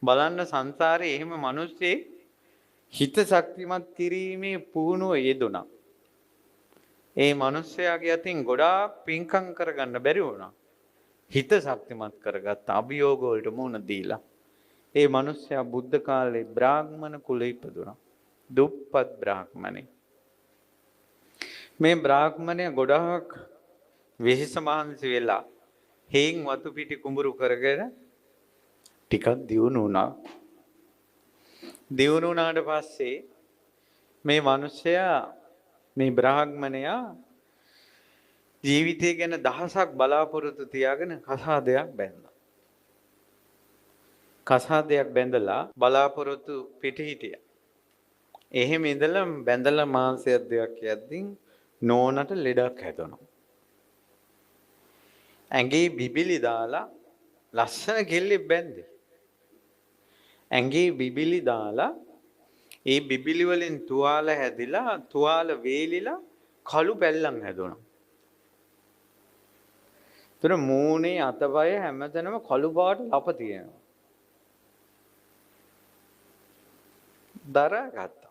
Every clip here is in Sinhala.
බලන්න සංසාරේ එහෙම මිනිස්සේ හිත ශක්තිමත් කිරීමේ පුහුණුව යෙදුණා. ඒ මිනිස්යාගේ අතින් ගොඩාක් පින්කම් කරගන්න බැරි වුණා. හිත ශක්තිමත් කරගත්ත අභියෝග වලට මුහුණ දීලා. ඒ මිනිස්යා බුද්ධ කාලේ බ්‍රාහ්මණ කුලෙ ඉපදුණා. දුප්පත් බ්‍රාහ්මණෙක්. මේ බ්‍රාහ්මණය ගොඩාක් වෙහෙස මහන්සි වෙලා හේන් වතු පිටි කුඹුරු කරගෙන ටිකක් දියුණු වුණා. දියුණු වුණාට පස්සේ මේ මිනිසයා මේ බ්‍රාහ්මණයා ජීවිතය ගැන දහසක් බලාපොරොත්තු තියාගෙන කසාදයක් බැඳලා. කසාදයක් බැඳලා බලාපොරොත්තු පිට හිටියා. එහෙම ඉඳලා බැඳලා මාසයක් දෙකක් යද්දී නෝනට ලෙඩක් හැදුණා. ඇඟේ බිබිලි දාලා ලස්සන කෙල්ලෙක් බැන්දේ. ඇඟේ බිබිලි දාලා ඒ බිබිලි වලින් තුවාල හැදිලා තුවාල වේලිලා කළු පැල්ලම් හැදුණා. තුන මූණේ අතපය හැමතැනම කළු පාට ලප තියෙනවා. දරාගත්තා.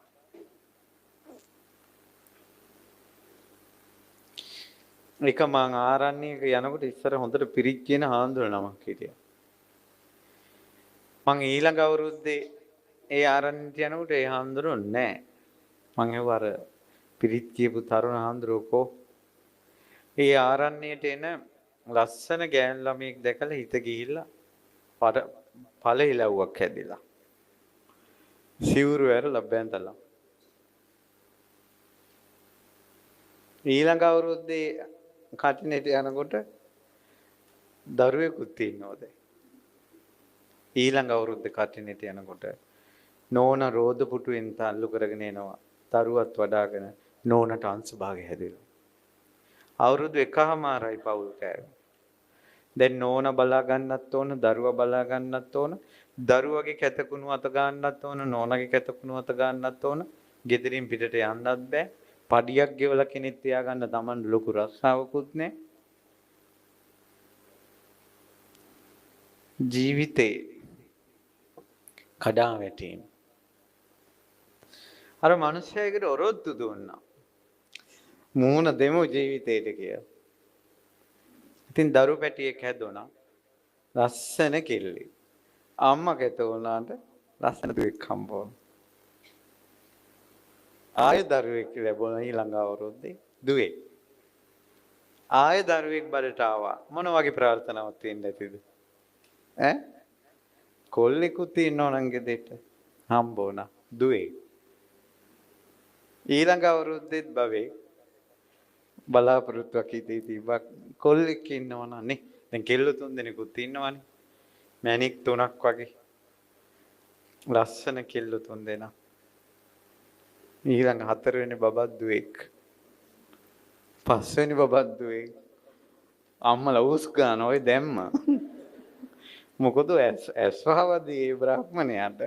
එක මං ආරණ්‍යයක යනකොට ඉස්සර හොඳට පිරිත් කියන හාමුදුර නමක් හිටියා. මං ඊළඟ අවුරුද්දේ ඒ ආරණ්‍යට යනකොට ඒ හාමුදුරුවෝ නෑ. මං ඇහුවා අර පිරිත් කියපු තරුණ හාමුදුරුවෝ කෝ? ඒ ආරණ්‍යයට එන ලස්සන ගෑනු ළමයෙක් දැකලා හිත ගිහිල්ලා පළ ඉලව්වක් හැදිලා. සිවුරු ඇරලා බැඳලා. ඊළඟ අවුරුද්දේ කටිනෙට යනකොට දරුවෙකුත් ඉන්නවා දැන්. ඊළඟ අවුරුද්ද කටිනෙට යනකොට නෝන රෝද පුටුවෙන් තල්ලු කරගෙන එනවා. දරුවත් වඩාගෙන නෝනට අංශභාගය හැදෙනවා. අවුරුදු 1.5යි පවුල් කෑවේ. දැන් නෝන බලා ගන්නත් ඕන, දරුවා බලා ගන්නත් ඕන, දරුවගේ කැතකුණු අත ගන්නත් ඕන, නෝනගේ කැතකුණු අත ගන්නත් ඕන, ගෙදරින් පිටට යන්නත් බෑ. පඩියක් ගෙවලා කෙනෙක් තියාගන්න තමන් ලොකු රස්සාවකුත් නෑ. ජීවිතේ කඩා වැටීම. අර මිනිස්සයාට ඔරොත්තු දුන්නා. මූණ දෙමු ජීවිතේට කියලා. ඉතින් දරු පැටියෙක් හැදුණා. ලස්සන කෙල්ලෙක්. අම්මා කැත වුණාට ලස්සන දුවෙක් හම්බ වුණා. ආය දරුවෙක් ලැබුණා ඊළඟ අවුරුද්දේ දුවෙක්. ආය දරුවෙක් බඩට ආවා. මොන වගේ ප්‍රාර්ථනාවක් තියෙන්න ඇතිද? ඈ? කොල්ලෙකුත් ඉන්නව නම් ගෙදරට හම්බ වුණා දුවෙක්. ඊළඟ අවුරුද්දෙත් බබෙක් බලාපොරොත්තුවක් හිතේ තිබ්බා කොල්ලෙක් ඉන්නව නම් නේ. දැන් කෙල්ලෝ තුන් දෙනෙකුත් ඉන්නවනේ. මැණික් තුනක් වගේ. ලස්සන කෙල්ලෝ තුන් දෙනා. ඊළඟ හතරවෙනි බබත් දුවෙක්. පස්වෙනි බබත් දුවෙක්. අම්මලා උස් ගන්න ඔය දැම්ම. මොකද ඇස් වහවදී ඒ බ්‍රාහ්මණයාට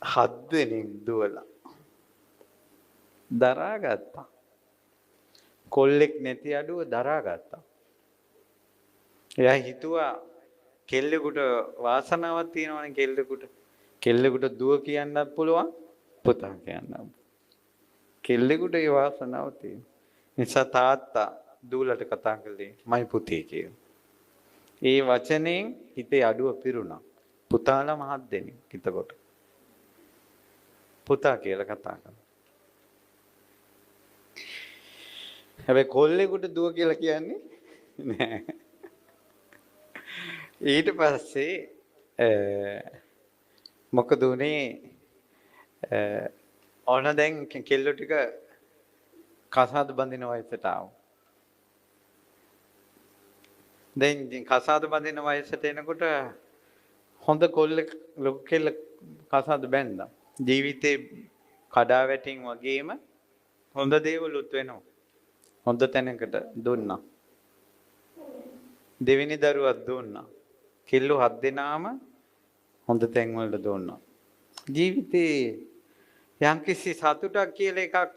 හත් දෙනෙක් දුවලා දරාගත්තා. කොල්ලෙක් නැති අඩුව දරාගත්තා. එයා හිතුවා කෙල්ලෙකුට වාසනාවක් තියෙනවනේ කෙල්ලෙකුට. කෙල්ලෙකුට දුව කියන්නත් පුළුවන් පුතා කියන්නත්. කෙල්ලෙකුට ඒ වාසනාව තියෙනවා. නිසා තාත්තා දූලට කතා කළේ මයි පුතේ කියලා. ඒ වචනයෙන් හිතේ අඩුව පිරුණා. පුතාලා මහත් දෙනෙක් එතකොට. පුතා කියලා කතා කරනවා. හැබැයි කොල්ලෙකුට දුව කියලා කියන්නේ නෑ. ඊට පස්සේ මොකද උනේ ඔන්න දැන් කෙල්ලෝ ටික කසාද බඳින වයසට ආවා. දැන් කසාද බඳින වයසට එනකොට හොඳ කොල්ලෙක් ලොකු කෙල්ල කසාද බැන්දා. ජීවිතේ කඩා වැටීම් වගේම හොඳ දේවලුත් වෙනවා. හොඳ තැනකට දුන්නා. දෙවෙනි දරුවත් දුන්නා. කෙල්ලෝ හත් දෙනාම හොඳ තැන් වලට දුන්නා. ජීවිතේ යම්කිසි සතුටක් කියලා එකක්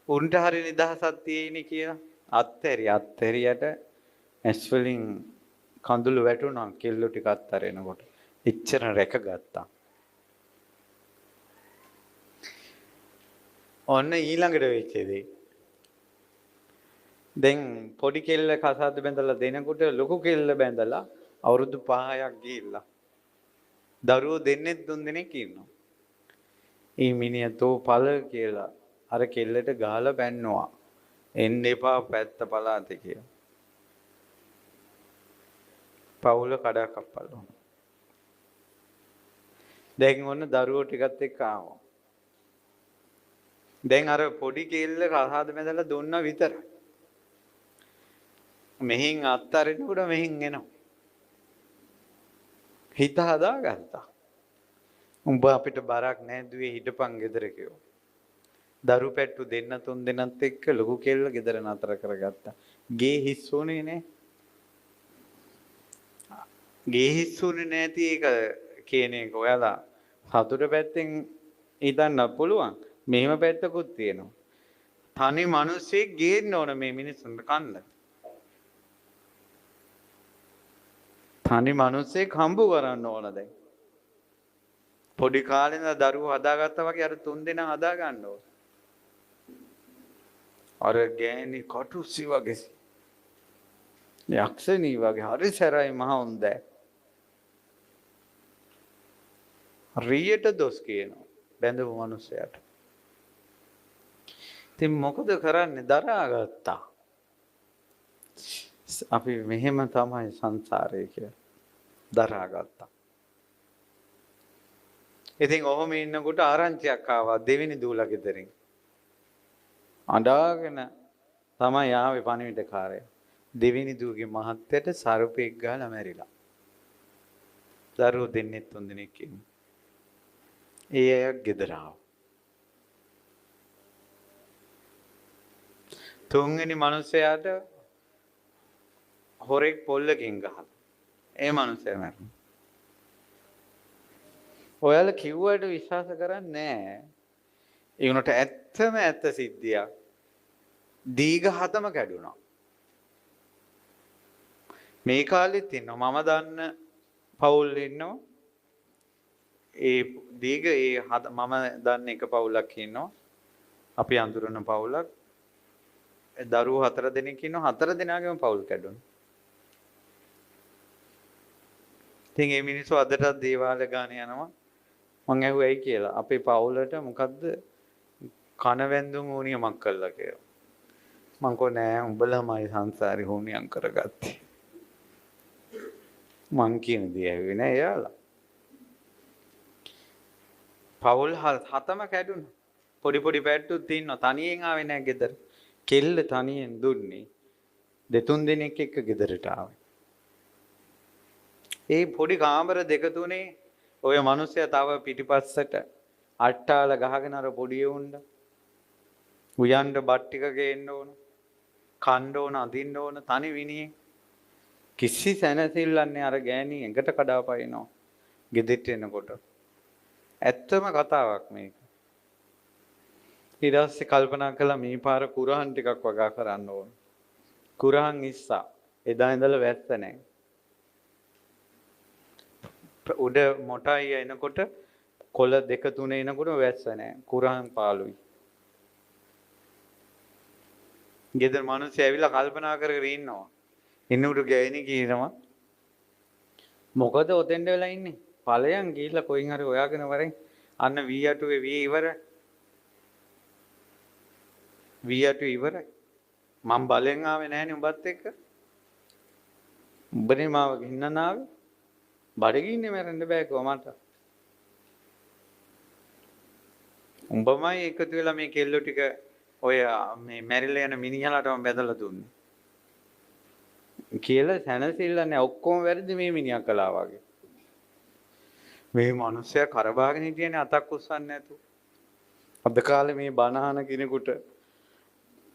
උන්ට හරි නිදහසක් තියෙන්නේ කියලා අත්හැරියට ඇස් වලින් කඳුළු වැටුණා කෙල්ලෝ ටික අත්හරිනකොට. එච්චර රැකගත්තා. ඔන්න ඊළඟට වෙච්ච දේ. දැන් පොඩි කෙල්ල කසාද බැඳලා දෙනකොට ලොකු කෙල්ල බැඳලා අවුරුදු 5ක් ගිහිල්ලා දරුවෝ දෙන්නෙක් තුන් දෙනෙක් ඉන්නවා. ඒ මිනිහා තෝ පළ කියලා අර කෙල්ලට ගහලා බැන්නවා. එන්න එපා පැත්ත පළාතේ කියලා. පවුල කඩා කප්පල් වුණා. දැන් ඔන්න දරුවෝ ටිකත් එක්ක ආවා. දැන් අර පොඩි කෙල්ල කසාද බැඳලා දුන්නා විතරයි. මෙහින් අත්තරිනකොට මෙහින් එනවා. හිත හදාගත්තා. උඹ අපිට බරක් නෑ දුවේ හිටපන් ගෙදර කිව්වා. දරු පැට්ටු දෙන්න තුන් දෙනත් එක්ක ලොකු කෙල්ල ගෙදර නතර කරගත්තා. ගේ හිස් වුණේ නෑ. ගේ හිස් වුණේ නැති එක කියන එක ඔයාලා සතුට පැත්තෙන් හිතන්න පුළුවන්. මෙහෙම පැත්තකුත් තියෙනවා. තනි මිනිස්සෙක් ගේන්න ඕන මේ මිනිස්සුන්ට කන්න. තනි මිනිස්සෙක් හම්බ කරන්න ඕන දැන්. පොඩි කාලේ ඉඳලා දරුවෝ හදාගත්තා වගේ අර තුන් දෙනා හදා ගන්න ඕන. අර ගෑණි කටුස්සි වගේ යක්ෂණී වගේ හරි සැරයි මහ හොඳයි. රියට දොස් කියනවා බැඳපු මිනිස්සයාට. ඉතින් මොකද කරන්නේ? දරාගත්තා. අපි මෙහෙම තමයි සංසාරේ කියලා දරාගත්තා. ඉතින් ඔහොම ඉන්නකොට ආරංචියක් ආවා දෙවෙනි දූලා ගෙදරින්. අඬාගෙන තමයි ආවේ පණිවිඩකාරයා. දෙවෙනි දූගේ මහත්තයට සර්පෙක් ගහලා මැරිලා. දරුවෝ දෙන්නෙක් තුන් දෙනෙක් ඉන්නේ. ඒ අය ගෙදර ආවා. තුන්වෙනි මිනිසයාට හොරෙක් පොල්ලකින් ගහලා. ඒ මිනිසයා මැරුණා. ඔයාලා කිව්වට විශ්වාස කරන්නේ නෑ. ඒ වුණාට ඇත්තම ඇත්ත සිද්ධියක්. දීඝ හතම කැඩුනා. මේ කාලෙත් ඉන්නවා. මම දන්න පවුල් ඉන්නවා. ඒ දීඝ ඒ මම දන්න එක පවුලක් ඉන්නවා. අපි අඳුරන පවුලක්. දරුවෝ 4 දෙනෙක් ඉන්නවා. 4 දෙනාගේම පවුල් කැඩුනා. ඉතින් ඒ මිනිස්සු අදටත් දේවාල ගාන යනවා. මං ඇහුවා ඇයි කියලා. අපේ පවුලට මොකද්ද කන වැන්දුම් ඕනියමක් කළා කියලා. මං කෝ නෑ උඹලමයි සංසාරේ හෝනියම් කරගත්තේ. මං කියන දේ ඇහුවේ නෑ එයාලා. පවුල් හතම කැඩුනා. පොඩි පොඩි පැට්ටුත් ඉන්නවා. තනියෙන් ආවේ නෑ ගෙදර. කෙල්ල තනියෙන් දුන්නේ. දෙතුන් දෙනෙක් එක්ක ගෙදරට ආවේ. ඒ පොඩි කාමර දෙක තුනේ ඔය මිනිස්සයා තව පිටිපස්සට අට්ටාල ගහගෙන අර පොඩි උණ්ඩ උයන්ඩ බත් ටික ගේන්න ඕන, කන්න ඕන, අඳින්න ඕන තනි විනියෙන්. කිසි සැනසෙල්ලක් නෑ. අර ගෑණි ඇඟට කඩා පයින්නවා ගෙදරට එනකොට. ඇත්තම කතාවක් මේක. ඊට පස්සේ කල්පනා කළා මේ පාර කුරහන් ටිකක් වගා කරන්න ඕන. කුරහන් ඉස්සා. එදා ඉඳලා වැස්ස නෑ. උඩ මොටයි එනකොට කොළ දෙක තුන එනකොට වැස්ස නෑ. කුරහන් පාළුයි. ගෙදර මිනිස්සු ඇවිල්ලා කල්පනා කර කර ඉන්නවා. ඉන්නකොට ගෑණි කියනවා මොකද ඔතෙන්ට වෙලා ඉන්නේ? ඵලයන් ගිහිල්ලා කොයින් හරි හොයාගෙන වරෙන්. අන්න වී අටුවේ වී ඉවරයි. වී අටුවේ ඉවරයි. මං බලෙන් ආවේ නෑනේ උඹත් එක්ක. උඹනේ මාව ගෙන්නන ආවේ. බඩගින්නේ මැරෙන්න බෑ කිව්වා මට. උඹමයි එකතු වෙලා මේ කෙල්ලෝ ටික ඔය මේ මැරිලා යන මිනිහලාටම බැදලා දුන්නේ කියලා සැනසෙල්ල නෑ. ඔක්කොම වැරදි මේ මිනිහා කළා වගේ. මේ මිනිස්සයා කරබාගෙන හිටියනේ අතක් උස්සන්නේ නැතුව. අද කාලේ මේ බණ අහන කෙනෙකුට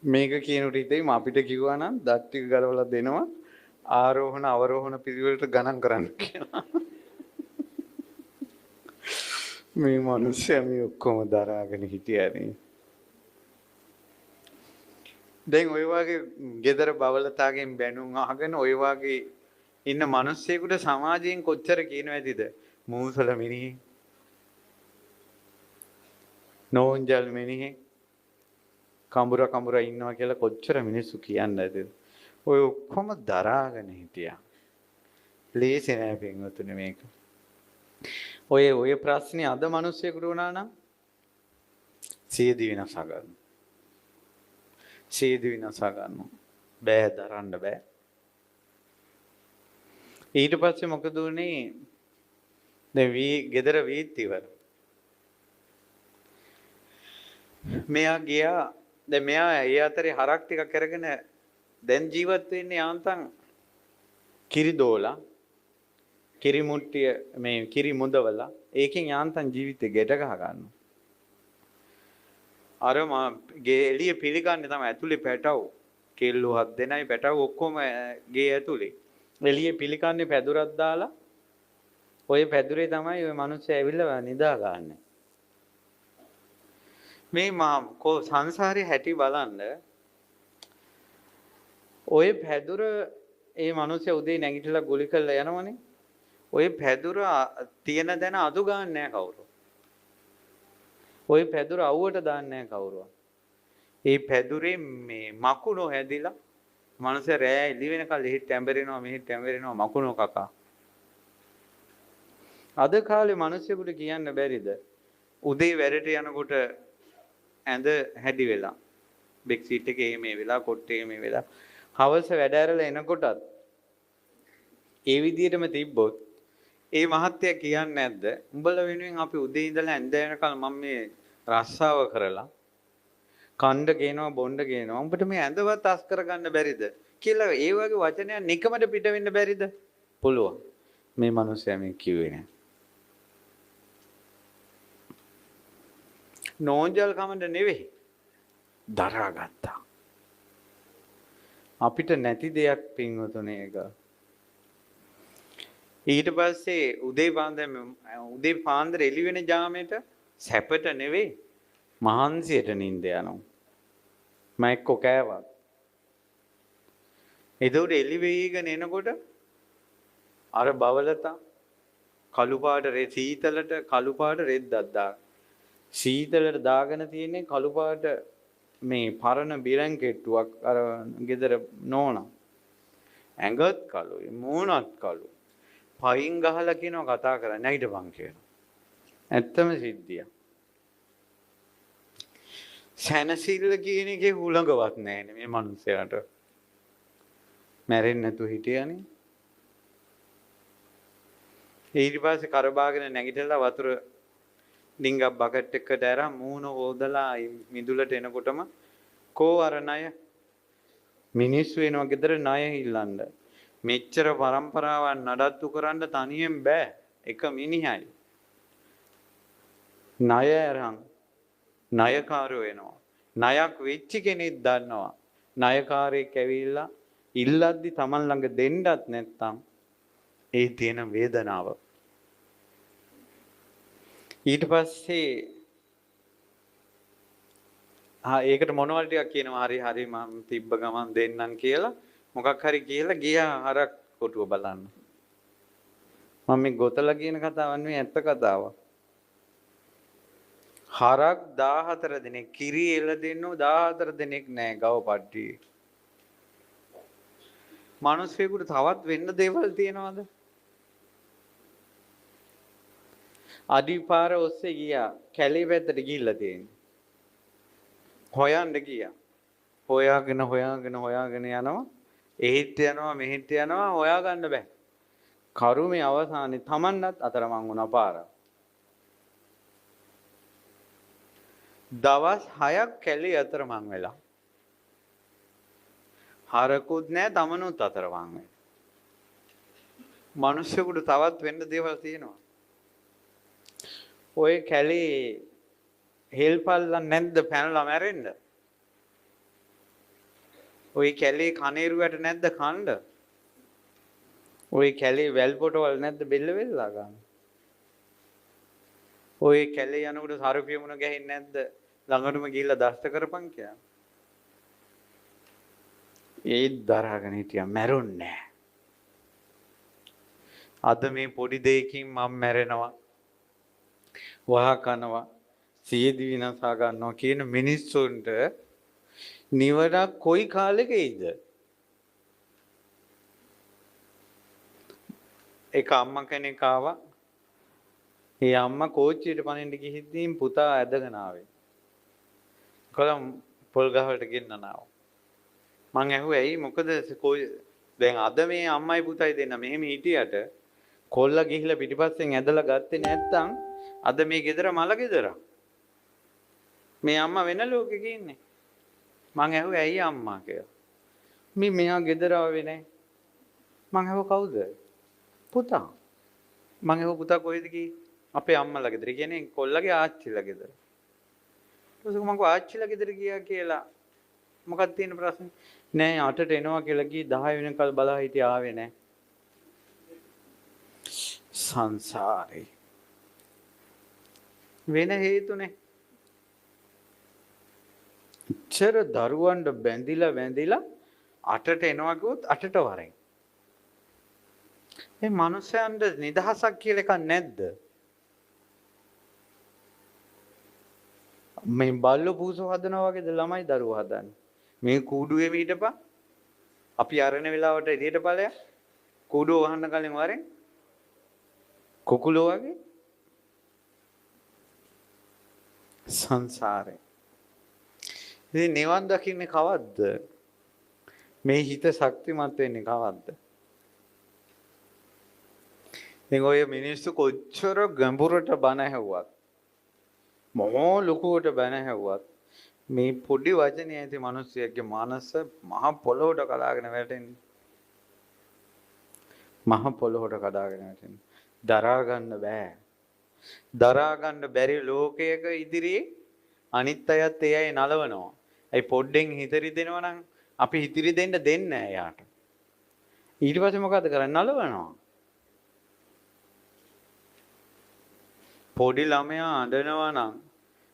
මේක කියනකොට හිතෙයි අපිට කිව්වා නම් දත් ටික ගලවලා දෙනවා ආරෝහණ අවරෝහණ පිළිවෙලට ගණන් කරන්න කියලා. මේ මිනිස්සයා මේ ඔක්කොම දරාගෙන හිටියනේ. දැන් ඔය වගේ ගෙදර බවලතාගෙන් බැනුම් අහගෙන ඔය වගේ ඉන්න මිනිස්සෙකුට සමාජයෙන් කොච්චර කියනවා ඇතිද? මූසල මිනිහෙක්, නෝන්ජල් මිනිහෙක්, කඹුර කඹුර ඉන්නවා කියලා කොච්චර මිනිස්සු කියන්නේ ඇතිද? ඔය ඔක්කොම දරාගෙන හිටියා. ලේසි නෑ පින්වතුනි මේක. ඔය ඔය ප්‍රශ්නේ අද මිනිස්සෙකුට වුණා නම් සියදි විනාශ ගන්න. සියදි විනාශ ගන්න. බෑ, දරන්න බෑ. ඊට පස්සේ මොකද වුනේ? දැන් වී ගෙදර වීත් ඉවර. මෙයා ගියා. දැන් මෙයා ඒ අතරේ හරක් ටිකක් අරගෙන දැන් ජීවත් වෙන්නේ යාන්තම් කිරි දෝලා, කිරි මුට්ටිය මේ කිරි මුදවලා ඒකෙන් යාන්තම් ජීවිතේ ගැට ගහ ගන්නවා. අර ගේ එළිය පිළිගන්නේ තමයි ඇතුලේ පැටව් කෙල්ලෝ හත් දෙනයි පැටව් ඔක්කොම ගේ ඇතුලේ. එළිය පිළිකන්නේ පැදුරක් දාලා ඔය පැදුරේ තමයි ඔය මිනිස්සු ඇවිල්ලා නිදා ගන්නෙ. මේ මා සංසාරේ හැටි බලන්න, ඔය පැදුර ඒ මිනිස්සු උදේ නැගිටලා ගුලි කරලා යනවනේ. ඔය පැදුර තියෙන තැන අදු ගන්න නෑ කවුරු. ඔය පැදුර අවුවට දාන්නේ නෑ කවුරුවත්. ඒ පැදුරේ මේ මකුණෝ හැදිලා මනුස්සය රෑ එළි වෙනකල් එහෙට ඇඹරෙනවා මෙහෙට ඇඹරෙනවා මකුණෝ කකා. අද කාලේ මිනිස්සුන්ට කියන්න බැරිද උදේ වැඩට යනකොට ඇඳ හැදි වෙලා බෙක් සීට් එකේ එහෙම වෙලා කොට්ටේ එහෙම වෙලා හවස වැඩ ඇරලා එනකොටත් ඒ විදිහටම තිබ්බොත් ඒ මහත්තයා කියන්නේ නැද්ද උඹලා වෙනුවෙන් අපි උදේ ඉඳලා ඇඳ වෙනකල් මම මේ රස්සාව කරලා කණ්ඩ ගේනවා බොණ්ඩ ගේනවා උඹට මේ ඇඳවත් අස් කරගන්න බැරිද කියලා ඒ වගේ වචනයක් නිකමට පිට වෙන්න බැරිද? පුළුවන්. මේ මිනිස්සයා මේ කිව්වේ නෑ. නෝන්ජල් කමඩ නෙවෙයි, දරාගත්තා. අපිට නැති දෙයක් පින්වතුනේ ඒක. ඊට පස්සේ උදේ පාන්දර එළි වෙන ජාමෙට සැපට නෙවෙයි මහන්සියට නින්ද යනවා. මම එක්ක කෑවා. ඒතකොට එළි වෙයිගෙන එනකොට අර බවලතා කළු පාට සීතලට කළු පාට රෙද්දක් දා. සීතලට දාගෙන තියෙන්නේ කළු පාට මේ පරණ බිලන් කෙට්ටුවක් අර ගෙදර නෝනා. ඇඟත් කළුයි මූණත් කළු. පයින් ගහලා කියනවා කතා කරන්නේ නැගිටපන් කියනවා. ඇත්තම සිද්ධිය. සැනසෙල්ල කියන එකේ හුළඟවත් නෑනේ මේ මිනිස්සයාට. මැරෙන්නේ නැතුව හිටියානේ. ඊට පස්සේ කරබාගෙන නැගිටලා වතුර ඩිංගක් බකට් එකකට අරන් මූණ හොදලා මිදුලට එනකොටම කෝ අර ණය මිනිස්සු එනවා ගෙදර ණය ඉල්ලන්න. මෙච්චර පරම්පරාවක් නඩත්තු කරන්න තනියෙන් බෑ. එක මිනිහයි. ණය අරන් ණයකාරයෝ එනවා. ණයක් වෙච්ච කෙනෙක් දන්නවා. ණයකාරයෙක් ඇවිල්ලා ඉල්ලද්දි Taman ළඟ දෙන්නත් නැත්තම් ඒ තියෙන වේදනාව. ඊට පස්සේ ඒකට මොනවල් ටිකක් කියනවා හරි හරි මම තිබ්බ ගමන් දෙන්නම් කියලා මොකක් හරි කියලා ගියා හරක් කොටුව බලන්න. මම මේ ගොතලා කියන කතාවක් නෙවෙයි ඇත්ත කතාවක්. හරක් 14 දෙනෙක් කිරි එල දෙන්නෝ 14 දෙනෙක් නෑ ගව පට්ටියේ. මිනිස්සුන්ට තවත් වෙන්න දේවල් තියනවද? අඩිපාර ඔස්සේ ගියා කැලේ පැත්තට ගිහිල්ලා තියෙන්නේ. හොයන්න ගියා. හොයාගෙන හොයාගෙන හොයාගෙන යනවා. එහෙත් යනවා මෙහෙත් යනවා හොයාගන්න බෑ. කරුමේ අවසානයේ තමන්නත් අතරමං වුණා පාර. දවස් 6ක් කැලේ අතරමං වෙලා. හරකුත් නෑ තමනුත් අතරමං වෙලා. මිනිස්සුන්ට තවත් වෙන්න දේවල් තියෙනවා. ඔය කැලේ හෙල්පල්ලන් නැද්ද පැනලා මැරෙන්න? ඔය කැලේ කනේරුවට නැද්ද කණ්ඩ? ඔය කැලේ වැල් පොටවල් නැද්ද බෙල්ල වෙල්ලා ගන්න? ඔය කැලේ යනකොට සරුපිය මුණ ගැහෙන්නේ නැද්ද? ළඟටම ගිහිල්ලා දෂ්ට කරපන් කියලා. ඒත් දරාගෙන හිටියා මැරුන්නේ නෑ. අද මේ පොඩි දෙයකින් මම මැරෙනවා, වහ කනවා, සියදි විනාශා ගන්නවා කියන මිනිස්සුන්ට නිවනක් කොයි කාලෙක එයිද? එක අම්මා කෙනෙක් ආවා. ඒ අම්මා කෝච්චියට පනින්න ගිහිද්දීන් පුතා ඇදගෙන ආවේ. කොළම් පොල් ගහවලට ගෙන්නන ආවා. මං ඇහුවා ඇයි මොකද දැන් අද මේ අම්මයි පුතයි දෙන්න මෙහෙම හිටියට කොල්ලා ගිහිලා පිටිපස්සෙන් ඇදලා ගත්තේ නැත්තම් අද මේ ගෙදර මල ගෙදරක්. මේ අම්මා වෙන ලෝකෙක ඉන්නේ. මං ඇහුවා ඇයි අම්මා කියලා. මේ මෙහා ගෙදර ආවේ නෑ. මං ඇහුවා කවුද? පුතා. මං ඇහුවා පුතා කොහෙද ගියේ? අපේ අම්මලා ගෙදර. කියන්නේ කොල්ලගේ ආච්චිලා ගෙදර. ඊට පස්සේ මං කිව්වා ආච්චිලා ගෙදර ගියා කියලා. මොකක්ද තියෙන ප්‍රශ්නේ? නෑ 8ට එනවා කියලා ගියේ 10 වෙනකල් බලා හිටියා ආවේ නෑ. සංසාරේ වෙන හේතුනේ. ඉච්ඡර දරුවන්ට බැඳිලා බැඳිලා 8ට එනවා කිව්වොත් 8ට වරෙන්. මේ මනුස්සයන්ට නිදහසක් කියලා එකක් නැද්ද? මේ බල්ලෝ පූසෝ හදනවා වගේද ළමයි දරුවෝ හදන්නේ? මේ කූඩුවේ හිටපන්. අපි අරන වෙලාවට එළියට ඵලයක්. කූඩුව වහන්න කලින් වරෙන්. කුකුලෝ වගේ සංසාරේ. ඉතින් නිවන් දකින්නේ කවද්ද? මේ හිත ශක්තිමත් වෙන්නේ කවද්ද? ඉතින් ඔය මිනිස්සු කොච්චර ගැඹුරට බණ ඇහුවත්, මොහො ලොකුවට බණ ඇහුවත් මේ පොඩි වචනේ ඇති මිනිස්සුගේ මනස මහ පොළොවට කඩාගෙන වැටෙන්නේ. මහ පොළොවට කඩාගෙන වැටෙන්නේ. දරා ගන්න බෑ. දරා ගන්න බැරි ලෝකයක ඉදිරියේ අනිත් අයත් ඒ අය නලවනවා. ඇයි පොඩ්ඩෙන් හිතරි දෙනවා නම් අපි හිතිරි දෙන්න දෙන්නේ නෑ යාට. ඊට පස්සේ මොකද කරන්නේ? නලවනවා. පොඩි ළමයා අඬනවා නම්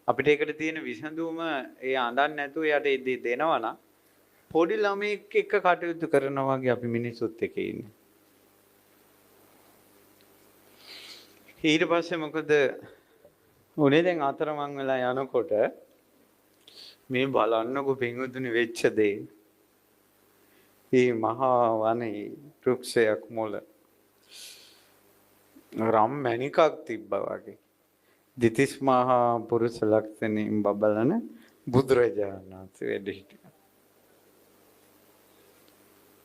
අපිට ඒකට තියෙන විසඳුම ඒ අඬන්නේ නැතුව එයාට ඒ දේ දෙනවා නම් පොඩි ළමයෙක් එක්ක කටයුතු කරනවා වගේ අපි මිනිස්සුත් එක්ක ඉන්නේ. ඊට පස්සේ මොකද උනේ? දැන් අතරමං වෙලා යනකොට මේ බලන්නකෝ පින්වතුනි වෙච්ච දේ. මේ මහා වනේ වෘක්ෂයක් මුල රම් මණිකක් තිබ්බා වගේ. දිතිස් මහා පුරුෂ ලක්ෂණයෙන් බබලන බුදුරජාණන් වහන්සේ වැඩ හිටියා.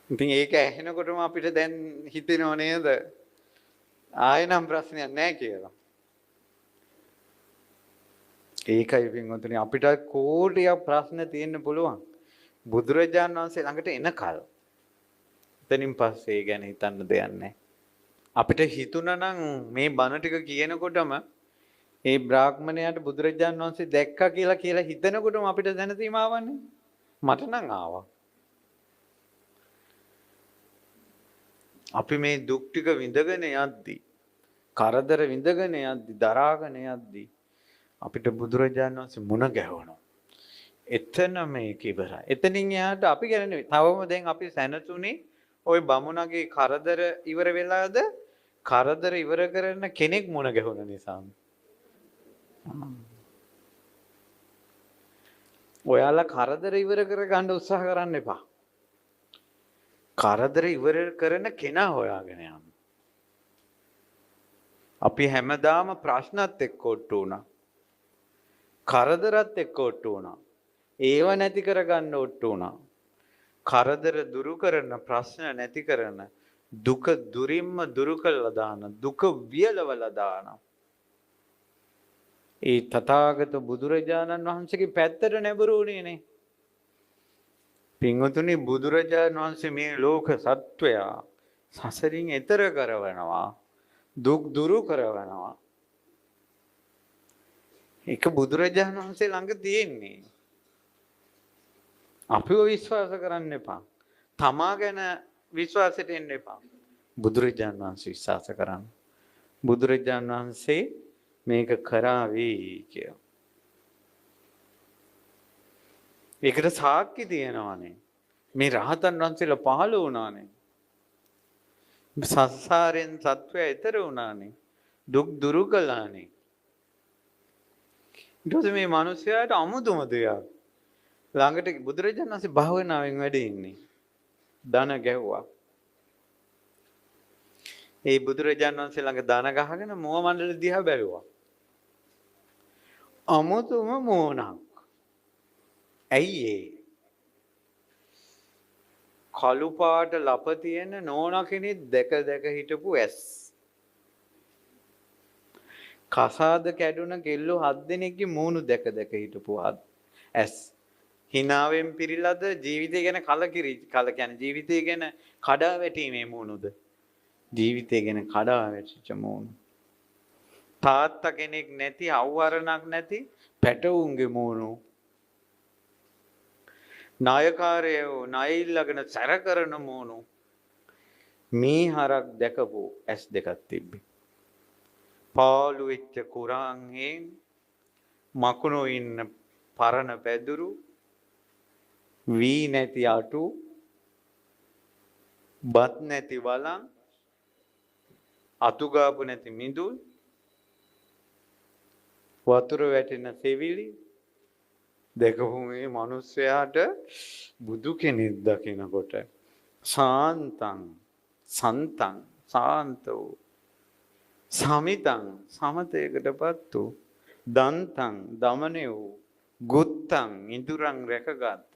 ඉතින් ඒක ඇහෙනකොටම අපිට දැන් හිතෙනව නේද? ආයෙ නම් ප්‍රශ්නයක් නෑ කියලා. ඒකයි පින්වතුනි අපිට කෝටියක් ප්‍රශ්න තියෙන්න පුළුවන්. බුදුරජාණන් වහන්සේ ළඟට එනකල්. එතනින් පස්සේ ඒ ගැන හිතන්න දෙයක් නෑ. අපිට හිතුණා නම් මේ බණ ටික කියනකොටම ඒ බ්‍රාහ්මණයාට බුදුරජාණන් වහන්සේ දැක්කා කියලා කියලා හිතනකොටම අපිට දැනසීම ආවනේ. මට නම් ආවා. අපි මේ දුක් ටික විඳගෙන යද්දි, කරදර විඳගෙන යද්දි, දරාගෙන යද්දි අපිට බුදුරජාණන් වහන්සේ මුණ ගැහුණා. එතන මේක ඉවරයි. එතනින් එහාට අපි ගැන නෙවෙයි. තවම දැන් අපි සැනසුනේ ওই බමුණගේ කරදර ඉවර වෙලාද කරදර ඉවර කරන කෙනෙක් මුණ ගැහුණ නිසා. ඔයාලා කරදර ඉවර කරගන්න උත්සාහ කරන්න එපා. කරදර ඉවර කරන කෙනා හොයාගෙන යන්න. අපි හැමදාම ප්‍රශ්නත් එක්ක ඔට්ටු වුණා. කරදරත් එක්ක ඔට්ටු වුණා. ඒව නැති කරගන්න ඔට්ටු වුණා. කරදර දුරු කරන, ප්‍රශ්න නැති කරන, දුක දුරින්ම දුරු කරලා දාන, දුක වියලවලා දාන. ඒ තථාගත බුදුරජාණන් වහන්සේගේ පැත්තට නැඹුරු වුණේ නේ. පින්වතුනි, බුදුරජාණන් වහන්සේ මේ ලෝක සත්වයා සසරින් එතර කරවනවා, දුක් දුරු කරවනවා. ඒක බුදුරජාණන් වහන්සේ ළඟ තියෙන්නේ. අපිව විශ්වාස කරන්න එපා. තමා ගැන විශ්වාසයට එන්න එපා. බුදුරජාණන් වහන්සේ විශ්වාස කරන්න. බුදුරජාණන් වහන්සේ මේක කරાવી කියලා. ඒකට සාක්ෂි තියෙනවානේ. මේ රහතන් වහන්සේලා පහළ වුණානේ. සංසාරෙන් සත්වයා එතර වුණානේ. දුක් දුරු කළානේ. ඊට පස්සේ මේ මිනිස්යාට අමුතුම දෙයක්. ළඟට බුදුරජාණන් වහන්සේ භාවනාවෙන් වැඩ ඉන්නේ. දන ගැහුවා. ඒ බුදුරජාණන් වහන්සේ ළඟ දන ගහගෙන මුව මණ්ඩල දිහා බැලුවා. අමුතුම මූණක්. ඇයි ඒ? කළු පාට ලප තියෙන නෝනා කෙනෙක් දැක දැක හිටපු ඇස්. කසාද කැඩුන කෙල්ලෝ හත් දෙනෙක්ගේ මූණු දැක දැක හිටපු ඇස්. හිනාවෙන් පිරීලාද ජීවිතය ගැන කලකිරි කල කියන්නේ ජීවිතය ගැන කඩා වැටීමේ මූණුද? ජීවිතය ගැන කඩා වැටිච්ච මූණු. තාත්තා කෙනෙක් නැති, අවවරණක් නැති පැටවුන්ගේ මූණු. නායකාරයෝ ණය ඉල්ලගෙන සැර කරන මූණු. මේ හරක් දැකපු ඇස් දෙකක් තිබ්බේ. පාළු වෙච්ච කුරාන් හේන්, මකුණෝ ඉන්න පරණ පැදුරු, වී නැති අටු, බත් නැති වලං, අතු ගාපු නැති මිදුල්, වතුර වැටෙන සෙවිලි දැකපු මේ මිනිස්සයාට බුදු කෙනෙක් දකිනකොට සාන්තං සන්තං සාන්ත වූ, සමිතං සමතයකටපත් වූ, දන්තං දමනය වූ, ගුත්තං ඉඳුරන් රැකගත්ත,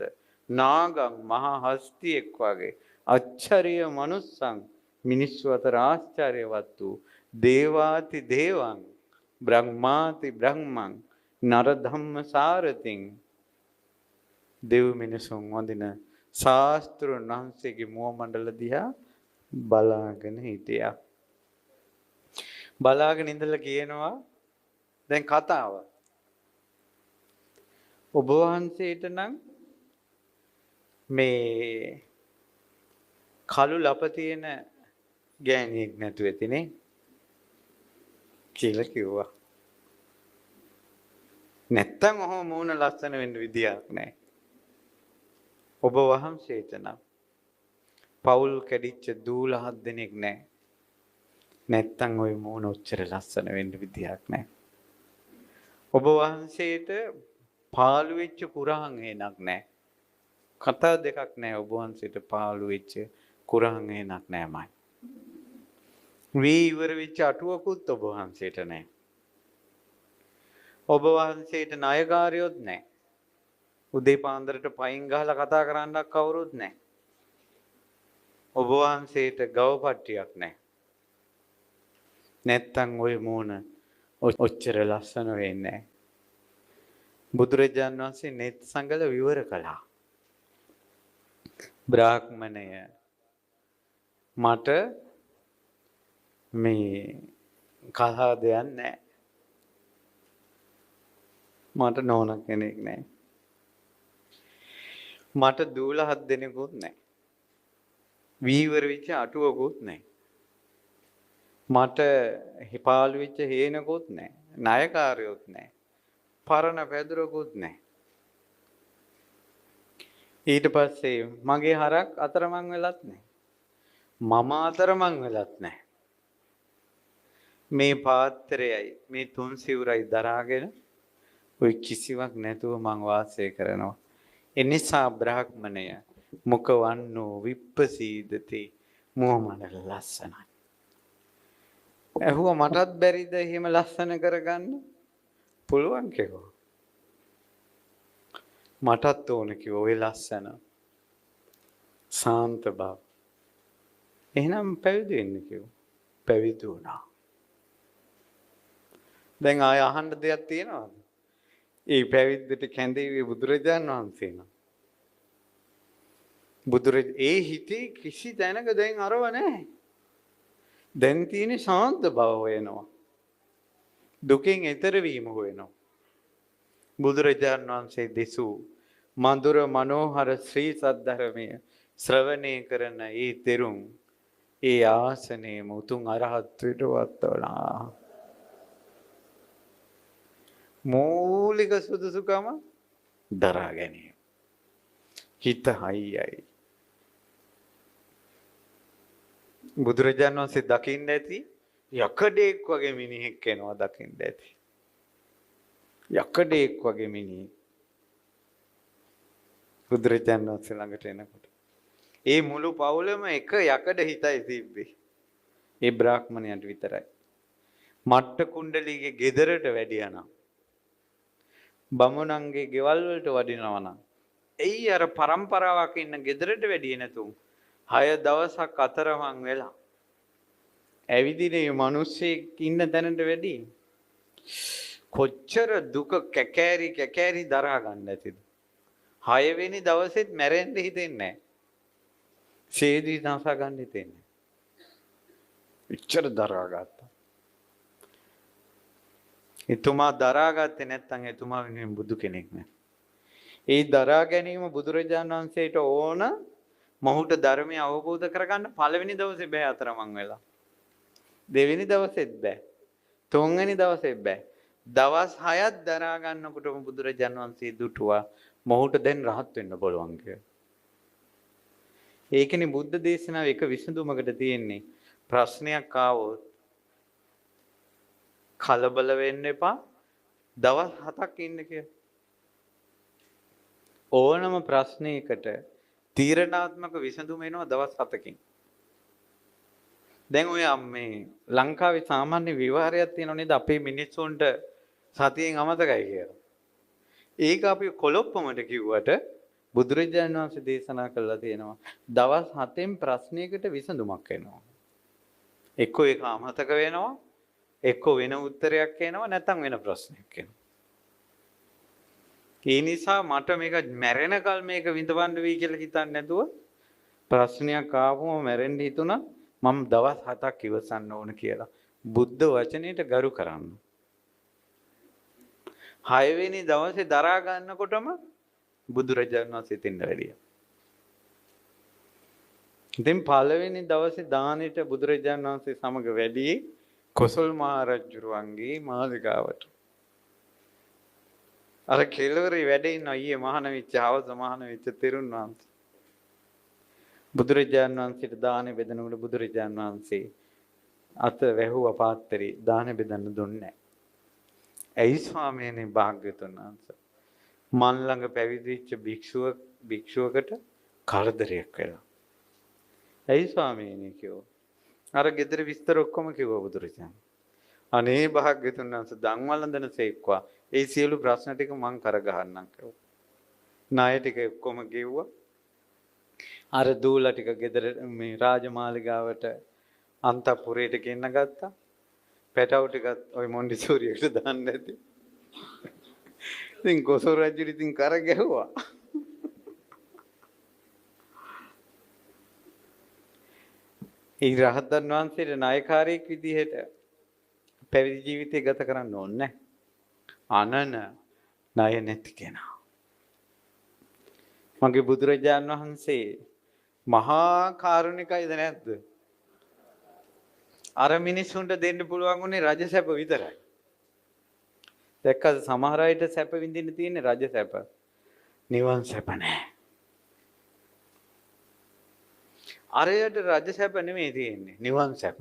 නාගං මහා හස්තියෙක් වගේ, අච්චරිය මනුස්සං මිනිස්සු අතර ආශ්චර්යවත් වූ, දේවාති දේවං බ්‍රහ්මාති බ්‍රහ්මං නර ධම්ම සාරතින් දෙව් මිනිසුන් වඳින ශාස්ත්‍රුන් වහන්සේගේ මුව මණ්ඩල දිහා බලාගෙන හිටියා. බලාගෙන ඉඳලා කියනවා දැන් කතාව. ඔබ වහන්සේට නම් මේ කළු ලප තියෙන ගෑණියෙක් නැතුව ඇතිනේ කියලා කිව්වා. නැත්තම් ඔහොම මූණ ලස්සන වෙන්න විදියක් නෑ. ඔබ වහන්සේට නම් පවුල් කැඩිච්ච දූල හත් දෙනෙක් නෑ. නැත්තම් ওই මූණ ඔච්චර ලස්සන වෙන්න විදියක් නෑ. ඔබ වහන්සේට පාළු වෙච්ච කුරහන් හේනක් නෑ. කතා දෙකක් නෑ, ඔබ වහන්සේට පාළු වෙච්ච කුරහන් හේනක් නෑමයි. වී ඉවර වෙච්ච අටුවකුත් ඔබ වහන්සේට නෑ. ඔබ වහන්සේට ණයකාරයොත් නෑ. උදේ පාන්දරට පයින් ගහලා කතා කරන්නක් කවුරුත් නෑ. ඔබ වහන්සේට ගව පට්ටියක් නෑ. නැත්තම් ওই මූණ ඔච්චර ලස්සන වෙන්නේ නෑ. බුදුරජාන් වහන්සේ නෙත් සංගල විවර කළා. බ්‍රාහ්මණය මට මේ කතා දෙයක් නෑ. මට නෝන කෙනෙක් නෑ. මට දූල හත් දෙනෙකුත් නෑ. වීවර වෙච්ච අටුවකුත් නෑ. මට පාළු වෙච්ච හේනකුත් නෑ. ණයකාරයොත් නෑ. පරණ පැදුරකුත් නෑ. ඊට පස්සේ මගේ හරක් අතරමං වෙලත් නෑ. මම අතරමං වෙලත් නෑ. මේ පාත්‍රයයි මේ තුන් සිවුරයි දරාගෙන ඔය කිසිවක් නැතුව මං වාසය කරනවා. එනිසා බ්‍රාහ්මණය මුඛ වන්නෝ විප්පසීදති, මුව මණ්ඩල ලස්සනයි. ඇහුවා මටත් බැරිද එහෙම ලස්සන කරගන්න? පුළුවන් කිව්වා. මටත් ඕන කිව්වා ඔය ලස්සන සාන්ත බව. එහෙනම් පැවිදි වෙන්න කිව්වා. පැවිදි වුණා. දැන් ආය අහන්න දෙයක් තියෙනවද? ඒ පැවිද්දට කැඳෙව්වේ බුදුරජාන් වහන්සේ නම. ඒ හිතේ කිසි තැනක දැන් අරව නැහැ. දැන් තියෙන ශාන්ත බව හොයනවා. දුකෙන් එතර වීම හොයනවා. බුදුරජාන් වහන්සේ දෙසූ මధుර මනෝහර ශ්‍රී සද්ධර්මය ශ්‍රවණය කරන ඒ තෙරුන් ඒ ආසනයේම උතුම් අරහත්ත්වයට පත් වුණා. මූලික සුදුසුකම දරා ගැනීම. හිත හයියයි. බුදුරජාණන් වහන්සේ දකින්න ඇති යකඩෙක් වගේ මිනිහෙක් එනවා දකින්න ඇති. යකඩෙක් වගේ මිනිහෙක් බුදුරජාණන් වහන්සේ ළඟට එනකොට ඒ මුළු පවුලම එක යකඩ හිතයි තිබ්බේ. ඒ බ්‍රාහ්මණයන්ට විතරයි. මට්ට කුණ්ඩලීගේ ගෙදරට වැඩියා නම්, බමුණන්ගේ ගෙවල් වලට වඩිනවා නම්, එයි අර පරම්පරාවක් ඉන්න ගෙදරට වැඩියේ නැතුන් 6 දවසක් අතරමං වෙලා ඇවිදින මේ මිනිස්සෙක් ඉන්න තැනට වැඩි කොච්චර දුක කැකෑරි කැකෑරි දරා ගන්න ඇතිද? 6 වෙනි දවසෙත් මැරෙන්න හිතෙන්නේ නැහැ. සේදී නසා ගන්න හිතෙන්නේ නැහැ. එච්චර දරා ගත්තා. එතුමා දරාගත්තේ නැත්නම් එතුමා වෙනුවෙන් බුදු කෙනෙක් නෑ. ඒ දරා ගැනීම බුදුරජාණන් වහන්සේට ඕන මොහුට ධර්මය අවබෝධ කරගන්න පළවෙනි දවසේ බෑ අතරමං වෙලා. දෙවෙනි දවසෙත් බෑ. තුන්වෙනි දවසෙත් බෑ. දවස් 6ක් දරා ගන්නකොටම බුදුරජාණන් වහන්සේ දුටුවා මොහුට දැන් රහත් වෙන්න පුළුවන් කියලා. ඒකනේ බුද්ධ දේශනාව එක විසඳුමකට තියෙන්නේ. ප්‍රශ්නයක් ආවොත් කලබල වෙන්න එපා. දවස් 7ක් ඉන්න කියලා. ඕනම ප්‍රශ්නයකට තීරණාත්මක විසඳුම එනවා දවස් 7කින්. දැන් ඔය මේ ලංකාවේ සාමාන්‍ය විවහාරයක් තියෙනව නේද, අපේ මිනිස්සුන්ට සතියෙන් අමතකයි කියලා. ඒක අපි කොලොප්පමට කිව්වට බුදුරජාණන් වහන්සේ දේශනා කළා තියෙනවා දවස් 7න් ප්‍රශ්නයකට විසඳුමක් එනවා. එක්කෝ ඒක අමතක වෙනවා, එක්කෝ වෙන උත්තරයක් එනවා, නැත්නම් වෙන ප්‍රශ්නයක් එනවා. ඒ නිසා මට මේක මැරෙනකල් මේක විඳවන්න වෙයි කියලා හිතන්නේ නැතුව ප්‍රශ්නයක් ආවම මැරෙන්න හිතුණා මම දවස් 7ක් ඉවසන්න ඕන කියලා බුද්ධ වචනයට ගරු කරන්න. 6 වෙනි දවසේ දරා ගන්නකොටම බුදුරජාණන් වහන්සේ තින්න වැඩියා. ඉතින් පළවෙනි දවසේ දානෙට බුදුරජාණන් වහන්සේ සමග වැඩියේ කොසල් මහ රජුරුවන්ගේ මාලිගාවට. අර කෙළවරේ වැඩ ඉන්න ඊයේ මහාන වෙච්ච හවස මහාන වෙච්ච තෙරුන් වහන්සේ. බුදුරජාණන් වහන්සේට දානෙ බෙදනකොට බුදුරජාණන් වහන්සේ අත වැහුවා පාත්‍රේ දානෙ බෙදන්න දුන්නේ නැහැ. ඇයි ස්වාමීනි භාග්‍යවතුන් වහන්සේ මන් ළඟ පැවිදි වෙච්ච භික්ෂුවකට කරදරයක් වෙලා. ඇයි ස්වාමීනි කිව්වා. අර ගෙදර විස්තර ඔක්කොම කිව්වා බුදුරජාණන්. අනේ භාග්‍යවතුන් වහන්සේ දන් වළඳන සේක්වා ඒ සියලු ප්‍රශ්න ටික මං කරගහන්නම් කිව්වා. ණය ටික ඔක්කොම ගෙව්වා. අර දූලා ටික ගෙදර මේ රාජමාලිගාවට අන්තපුරයට ගෙන්න ගත්තා. පැටවු ටිකත් ওই මොන්ඩිසෝරියට දාන්න ඇති. ඉතින් කොසල් රජු ඉතින් කර ගැහුවා. ඒ රහතන් වහන්සේට නායකාරයෙක් විදිහට පැවිදි ජීවිතය ගත කරන්න ඕනේ නැහැ. අනන ණය නැති කෙනා. මගේ බුදුරජාණන් වහන්සේ මහා කාරුණිකයිද නැද්ද? අර මිනිස්සුන්ට දෙන්න පුළුවන් උනේ රජ සැප විතරයි. දැක්කද සමහර අයට සැප විඳින්න තියෙන්නේ රජ සැප. නිවන් සැප නෑ. අරයට රජ සැප නෙමෙයි තියෙන්නේ, නිවන් සැප.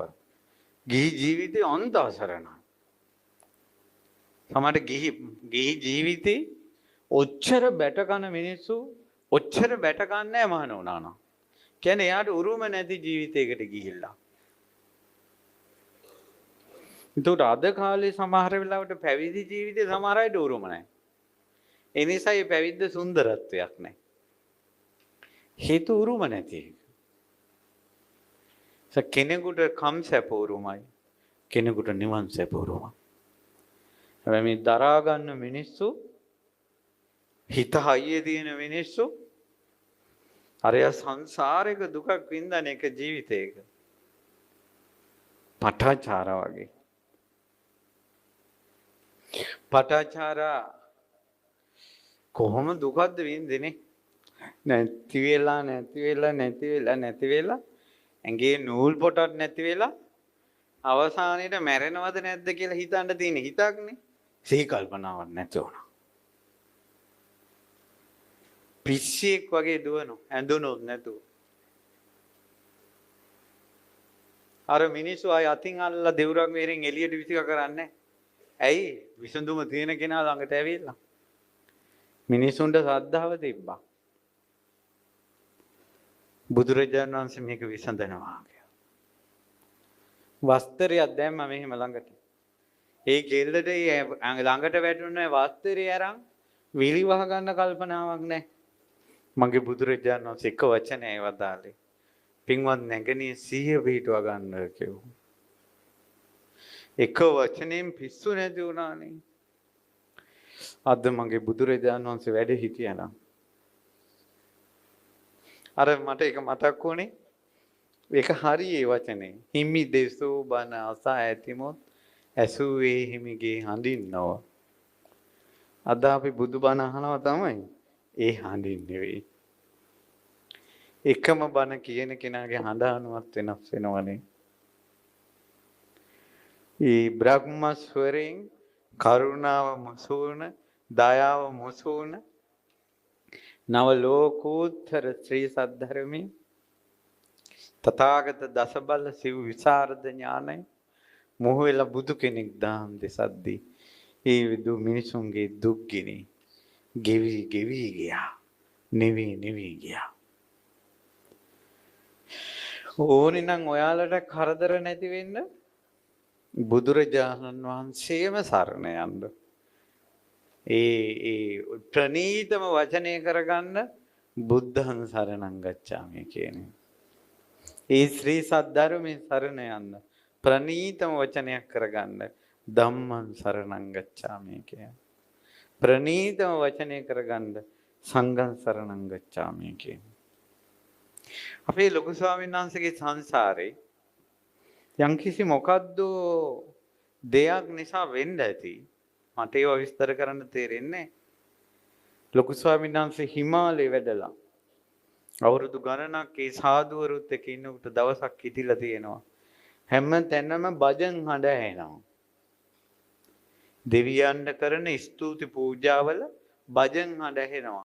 ගිහි ජීවිතේ අන්ත අසරණයි. සමහර ගිහි ජීවිතේ ඔච්චර බැට කන මිනිස්සු ඔච්චර බැට කන්නේ නැහැ මහාන වුණා නම්. කියන්නේ එයාට උරුම නැති ජීවිතයකට ගිහිල්ලා. එතකොට අද කාලේ සමහර වෙලාවට පැවිදි ජීවිතේ සමහර අයට උරුම නැහැ. ඒ නිසා මේ පැවිද්ද සුන්දරත්වයක් නැහැ. හේතු උරුම නැති එක. කෙනෙකුට කම් සැප උරුමයි, කෙනෙකුට නිවන් සැප උරුමයි. හැබැයි මේ දරා ගන්න මිනිස්සු, හිත හයියේ තියෙන මිනිස්සු අරය සංසාරයක දුකක් වින්දන එක ජීවිතයක. පටාචාර වගේ. පටාචාරා කොහොම දුකක්ද වින්දිනේ? නැති වෙලා නැති වෙලා නැති වෙලා නැති වෙලා ඇඟේ නූල් පොටක් නැති වෙලා අවසානයේට මැරෙනවද නැද්ද කියලා හිතන්න තියෙන හිතක්නේ. සිහි කල්පනාවක් නැති වුණා. පිස්සියෙක් වගේ දුවනවා ඇඳුනොත් නැතුව. අර මිනිස්සු ආය අතින් අල්ලලා දෙවුරක් වෙරෙන් එළියට විසික කරන්නේ. ඇයි? විසඳුම තියෙන කෙනා ළඟට ඇවිල්ලා. මිනිසුන්ට ශ්‍රද්ධාව තිබ්බා. බුදුරජාණන් වහන්සේ මේක විසඳනවා කියලා. වස්ත්‍රයක් දැම්ම මෙහෙම ළඟට. ඒ කෙල්ලට ඒ ළඟට වැටුණ වස්ත්‍රය අරන් විලි වහ ගන්න කල්පනාවක් නැහැ. මගේ බුදුරජාණන් වහන්සේ එක වචනයයි වදාළේ. පින්වත් නැගණිය සිහිය පිහිටුවා ගන්න කිව්වා. එක වචනයෙන් පිස්සු නැති වුණානේ. අද මගේ බුදුරජාණන් වහන්සේ වැඩ හිටියා නම් අර මට ඒක මතක් වුණේ. ඒක හරි ඒ වචනේ. හිමි දෙසෝ බණ අසා ඇතිමොත් ඇසුවේ හිමිගේ හඳින්නව. අද අපි බුදු බණ අහනවා තමයි. ඒ හඳින් නෙවෙයි. එකම බණ කියන කෙනාගේ හඳ අනුවත් වෙනස් වෙනවනේ. ඒ බ්‍රහ්මස්වරයෙන් කරුණාව මුසුවන, දයාව මුසුවන නව ලෝකෝත්තර ශ්‍රී සද්ධර්මයේ තථාගත දසබල සිව් විසරද ඥානය මොහ වෙලා බුදු කෙනෙක් දාම් දෙසද්දී ඒ විදු මිනිසුන්ගේ දුක් ගිනි ගෙවි ගෙවි ගියා, නිවි නිවි ගියා. ඕනේ නම් ඔයාලට කරදර නැති වෙන්න බුදුරජාණන් වහන්සේම සරණ යන්න. ඒ ඒ ප්‍රණීතම වචනය කරගන්න බුද්ධං සරණං ගච්ඡාමි කියන. ඒ ශ්‍රී සද්ධර්මයේ සරණ යන්න. ප්‍රණීතම වචනයක් කරගන්න ධම්මං සරණං ගච්ඡාමි කියන. ප්‍රණීතම වචනය කරගන්න සංඝං සරණං ගච්ඡාමි කියන. අපේ ලොකු ස්වාමීන් වහන්සේගේ සංසාරේ යම්කිසි මොකද්ද දෙයක් නිසා වෙන්න ඇති. මට ඒවා විස්තර කරන්න තේරෙන්නේ. ලොකු ස්වාමීන් වහන්සේ හිමාලයේ වැඩලා අවුරුදු ගණනක් ඒ සාදුවරුත් එක්ක ඉන්නකොට දවසක් හිටිලා තියෙනවා. හැම තැනම භජන් හඬ ඇහෙනවා. දෙවියන්ට කරන ස්තුති පූජාවල භජන් හඬ ඇහෙනවා.